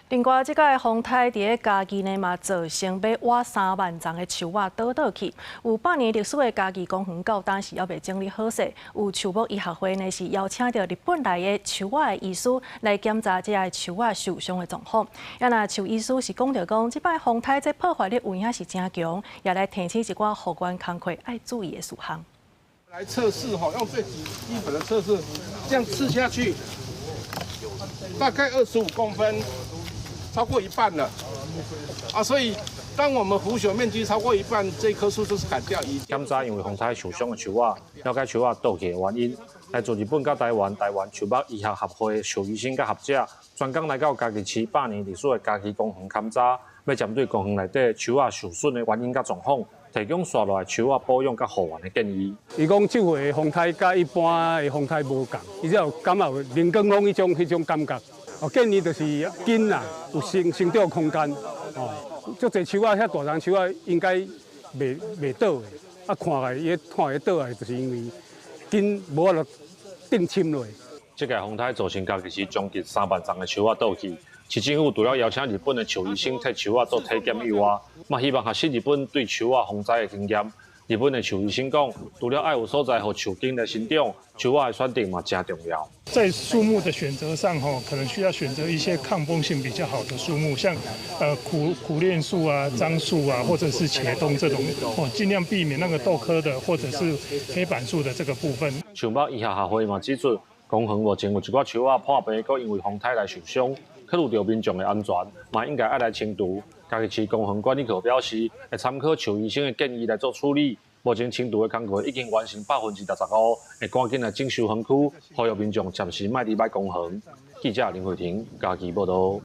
另外，這個風颱佇咧嘉義呢嘛，造成欲倚3萬叢的樹仔倒倒去。有百年歷史的嘉義公園到今時猶未整理好勢。有樹木醫學會呢是邀請著日本來的樹仔的醫師來檢查這个樹仔受傷的狀況。啊，若樹醫師是講著講，這擺風颱這破壞力有影是誠強，也來提醒一寡復原工課愛注意的事項。來測試哈，用最基本的測試，這樣刺下去，大概25公分。超過一半了，啊，所以當我們腐朽面積超過一半，這棵樹就是砍掉。檢查因為風颱受傷的樹仔，了解樹仔倒去的原因。來自日本佮台灣台灣樹木醫學學會獸醫生佮學者，專工來到嘉義市百年歷史的嘉義公園勘查，欲針對公園內底樹仔受損的原因佮狀況，提供紲落來樹仔保養佮復原的建議。伊講這回的風颱佮一般的風颱無仝，伊只有感覺有龍捲風彼種感覺。哦，建議就是根啊，有生生長空間哦。足濟樹仔，遐大叢樹仔應該袂倒的。啊，看來伊看會倒來，就是因為根無法度定深落。這個風颱造成嘉義市將近3萬叢的樹仔倒去，市政府除了邀請日本的樹醫生替樹仔做體檢以外，嘛希望學習日本對樹仔防災的經驗。日本的樹醫生講，除了愛有所在予樹根來生長，樹仔的選擇嘛誠重要。在樹木的選擇上，吼，可能需要選擇一些抗風性比較好的樹木，像苦楝樹啊、樟樹啊，或者是茄冬這種，哦，盡量避免那個豆科的或者是黑板樹的這個部分。樹木醫學學會嘛指出，公園目前有一寡樹仔破病，閣因為風颱來受傷，考慮著民眾的安全，嘛應該愛來清除。嘉義市公園管理局表示，會參考樹醫生的建議來做處理。目前清除的工作已經完成65%，會趕緊來整修園區，呼籲民眾暫時莫離開公園。記者林慧婷嘉義報導。